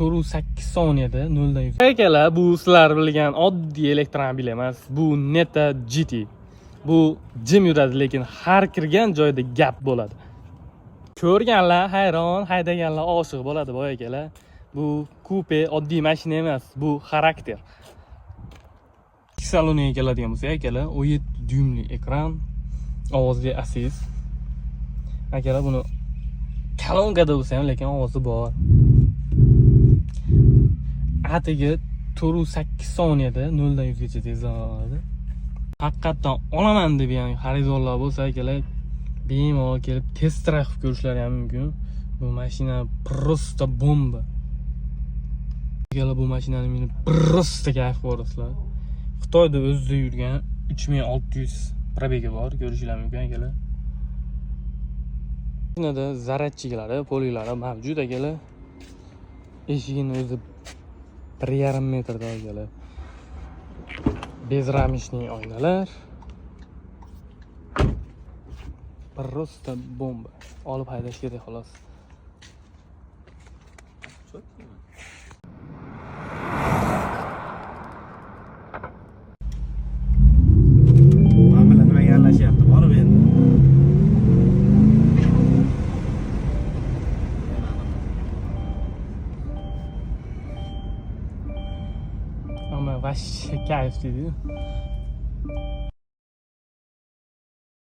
4,8 soniyada 0 dan 100. Akalar, bu sizlar bilgan oddiy elektromobil emas. Bu Neta GT. Bu jim yuradi, lekin har kirgan joyda gap bo'ladi. Ko'rganlar hayron, haydaganlar oshiq bo'ladi, boy akalar. Bu kupe oddiy mashina emas, bu xarakter. Saloniga keladigan bo'lsak, akalar, 17 dyumli ekran, ovozli assist. Akalar, buni kolonkada bo'lsa ham, lekin ovozi bor. Atigi 4,8 soniyada 0 dan 100 gacha tezlanadi. Haqiqatdan olaman deb, ya'ni xaridorlar bo'lsa, akalar, bemalol kelib test drive qilib ko'rishlari ham mumkin. Bu mashina просто bomba. Akalar, bu mashinani minib просто kayf ko'rasizlar. Xitoyda o'zida yurgan 3600 пробег i bor, ko'rishinglar mumkin, akalar. Mashinada зарядчик lari, poliklari mavjud, akalar. Eshigini o'zi 1,5 metrda, akalar. Безрамочный oynalar. Просто bomba. Olib haydash kerak xolos. Mana bilan nimaga aralashyapti? Borib endi. Ama вообще kayf deydi.